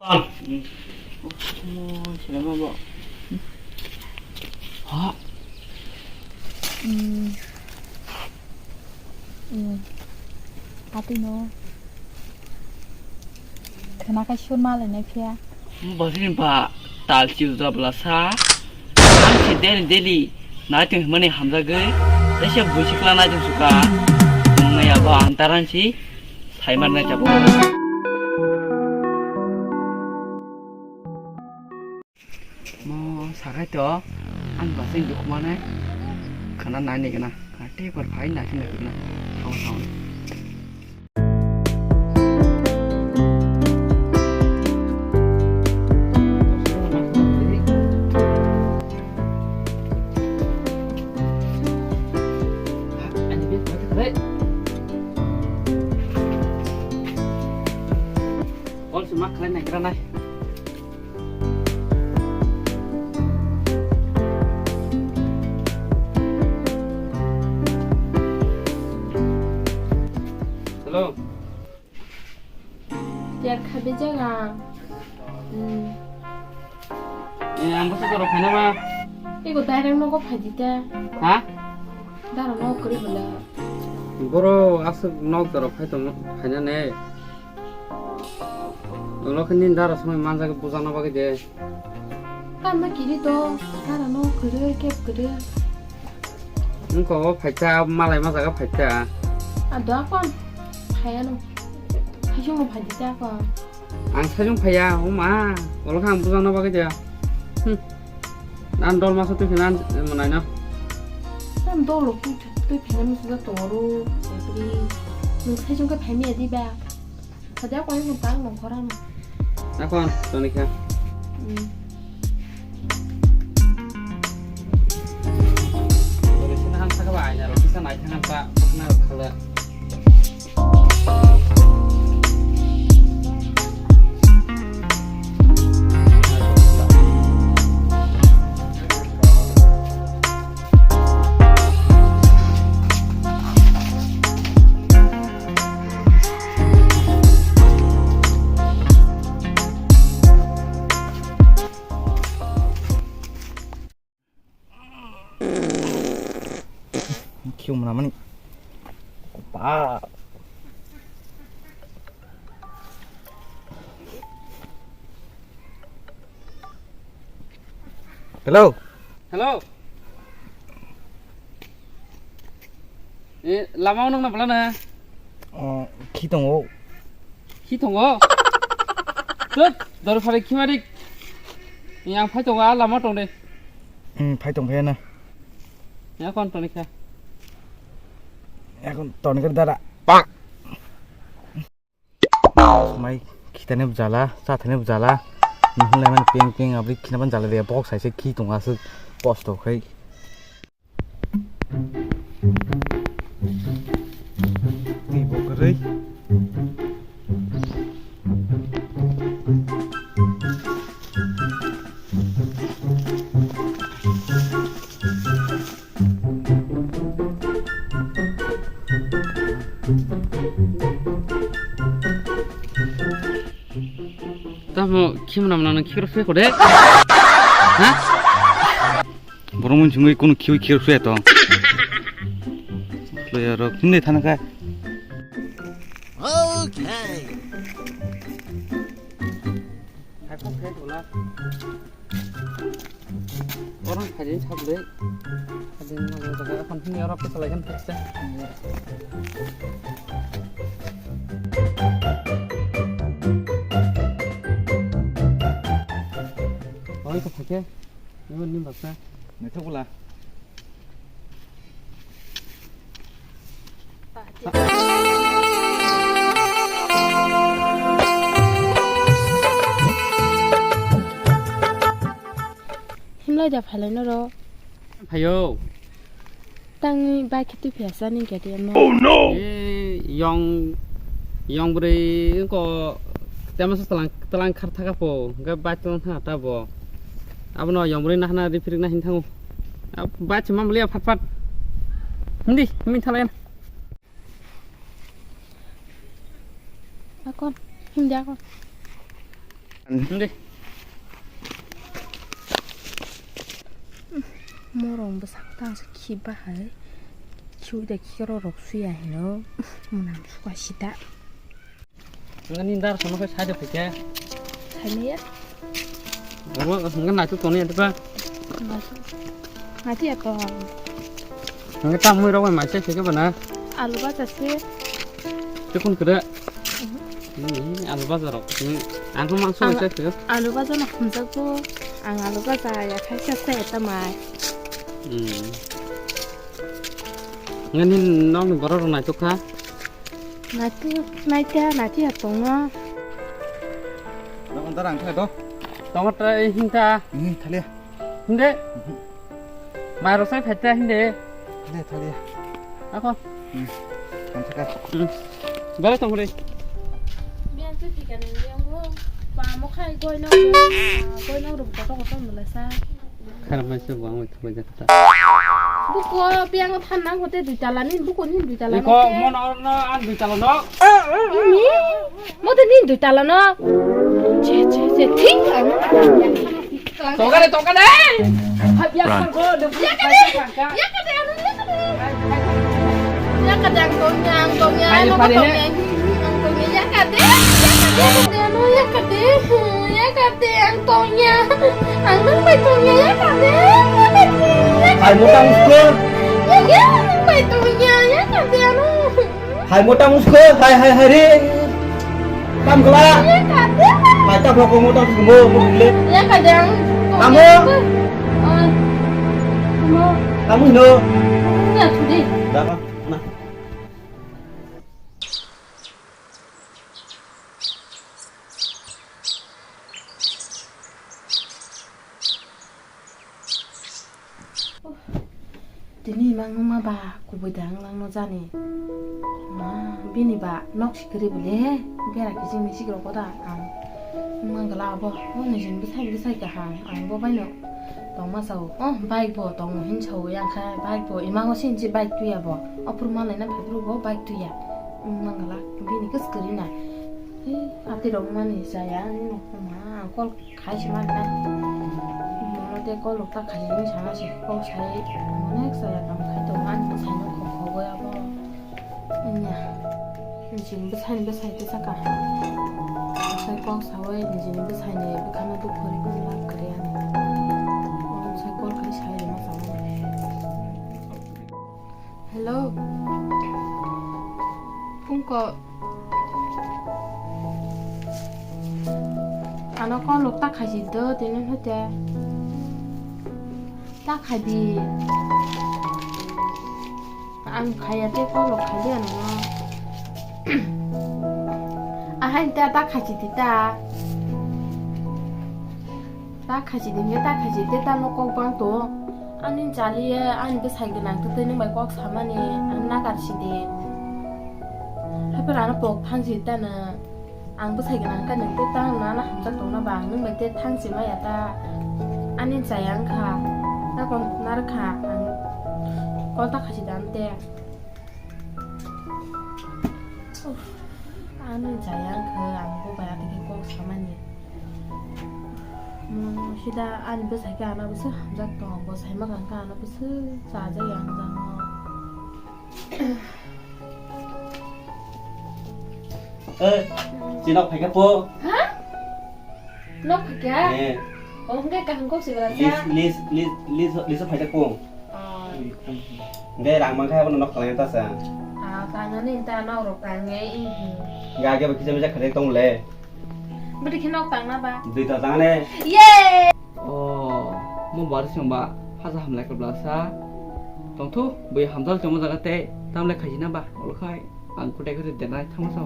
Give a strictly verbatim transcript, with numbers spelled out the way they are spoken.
Al. Hmm. Oh, sila mo bo. Ha? Hmm. Hmm. Ati no. Khna khai sun ma lai nai phiya. Bosni ba tal chiu da bla sa. Ang si daily daily nai tong mani hamjagwi. Tei se buisikla nai tong suka. Nai abo ang taran si sai mar nai chabo. Mo sakai to ang basing dukmane khana nai ni gana. Khate par phai nai ni gana. Thau thau. Call se ma khlai nai gra nai. Hello. Tiar khabe jaga. Hmm. Eh, ang bwsa jorok khaina ma. Ego direct nogo phaidi ta. Ha? Dara nogo kwrwi bwla. Boro aswk nok jorok phai tong khaina ne. Ulo khe nini dara songwi manjak bujana bagwi de. Tamo kiri to, dara no kwrwi kep kwrwi. Wngkha o phaikha, malai ma jaga phaikha. Ado akon phaiya no. Thaisung no phaidi ta akon. Ang thaisung phaiya, o ma. Ulo khe ang bujana bagwi de. Hmm. Nan dol masa twi phinan manai no. Nan dol twi phinan masa tongoro. Ebri. Nung thaisung khe phaimiya diba. Sadia koi mo tang nong khorang. Nakon, toni kha. Hmm. Bore sina han saka ba aina ro kisa nai thangan ta, na ro khala. Khiu mwnamani. Ba. Hello. Hello. Eh, lama o nang na bwla na? Oh, khi tongo. Khi tongo? Tut, dor phari khimarik. Yang phai tongo, a lama tong de. Hmm, phai tong phai na. Ya kon toni kha. Ya kon toni kha dara. Pak. Mai khitane bujala, chathane bujala. Nuhun lai mani ping ping abri khina ban jala de box hai se khi tongo aswk kosto khai. Twi bo kwrwi. Tamo khimna mwnano khikro sui kode? Ha? Borok mung chungwi kunu khiwi khikro sui to. Player rok himne thana kha. Okay. Hai phone khai tola. Orang khaji sablai. Khaji nang jaga akan hini orang pesalai kan pesta. Oi ko phake. Ni ni baksa. Ni thok bula. Himlai da phalai noro. Phayo. Tangni bai khe twi phiya sa ni gari ano. Oh no! Eh, yong, yong bwrwi ko tema sa talang, talang khar thaka po, ga bai talang thaka ta bo. Abono yong bwrwi nahana ri phirik na hin thango. Bai chuma muli phat phat. Hindi, hindi thala yan. Akon, hindi akon. Hindi. Morong bwsak tang se khiba hai. Khiu de khiro rok suya hino. Munam suka sita. Ngan ni dar sono kai side phaikhe. Thaimaya. Omo ngan naitu toni atipa. Naitu ya to. Ngan ta mui rok mai sai phaikhe bana. Alu bacha se. Chikun kre. Ni alu bacha rok. Ang ko mangso ang sai phaikhe. Alu bacha no hamjak bo. Ang alu bacha ya khai sa sai ta mai. Hmm. Ngan ni nong ni borok rok naitu kha. Nati, naita, nati ya tongo. Nang antar ang khe do. Tongo tei hinta. Ini thalia. Hinde. Mai rosai phaita hinde. Thalia, thalia. Ako. Hmm. Ang khe. Hmm. Bale tong re. Biang tu tiga ni yang wo. Pa mo khai goi no. Goi no rum koto koto mulai sa. Kharap mai se buang mai thumai jakha ta. Buko biang than nang hote dui tala ni, buko ni dui tala. Iko no. Mo no no an dui tala no. Ini? Mo te ni dui tala no. Che che che thing ang. Tokare tokare. Habya ko do. Ya kade. Ya kade anu ya kade. Ya kade ang tongya ang tongya. Ano ko tongya. Ang tongya ya kade. Ya kade ano ya kade. Ya kade ang tongya. Ang nang bai tongya ya kade. Ya kade. Hai motang muskul. Ya ya ang nang bai tongya ya kade ano. Hai motang muskul. Hai hai hai re. Tam kela. Ya kade. Hai tam rokok motang muskul mo mo le. Ya kade ang. Kamu. Kamu no. Ya sudah. Dah. Nah. Tini imang nungma ba kubui da wng langno jani. Ma, bini ba nok sikiri bole he, bera kijing ni sikiro koda ang. Wngma gala abo, o nijin bwsai bwsai kaham, ang bo baino tongma sao. Oh, bike bo tongo hin sao yang kha, bike bo imango sinchi bike tuya bo. Ophuru malaina phaiphuru bo bike tuya. Wngma gala, bini kis kiri na. He, ati rok mani saya ani nok ma, ang kol Khai se man na. Mono de kol rok ta khai ni sana se kok sai. Onek saya kam khai to man sai no kok kok ya bo. Nya. Jin bwsai ni bwsai te saka. Sai kok sawai ni jin bwsai ni bwkhano duk kori kori lab kari ani. Sai kol khai sai ma sa. Hello. Phungko. Ano kolok ta khaisi do tini hote. Ta khaidi. Ang khaya te kolok khaidi ano. Ahai ta ta khaisi di ta. Ta khaisi di, ta khaisi di, ta no kok bang to. Ani chali ye, ani bwsai gwnang twi twi nwng bai kok samani, ang nagar si di. Haphar ano pok thang si ta no, ang bwsai gwnang ka nwng twi ta no, ano hamjak tong na ba, ang nwng bai twi thang si maya ta. Ani chaya wng kha, ta kon nar kha, ang kol ta khaisi di ang te. Uff, ano chaya wng kha, ang bo bai atike kok samani. Mo sida ani bwsai khe ano bwswk hamjak tongo, bo sai ma kang khe ano bwswk chajak yang jang no. Eh, chinok phaikha po. Ha? Nok phaikha? Eh. Oh, hwnkhe kaham kok se bwrasa. Lis, lis, lis, lis, lis phaikha po. Oh. Hwnkhe rang mankha abono nok khlai ta sa. Ah, kanani ta nok rok tangnai, ihi. Ga ge ba kisa misa khade tong le. Bwtwi khe nok tangna ba? Dui ta tangane. Yay! Oh, mo bar sing ba phaja hamlai kwbla sa. Tongthu, bui hamjak chama jaga tei tamle khaijina ba, olo khai ang kutai kutai denai thangma sao.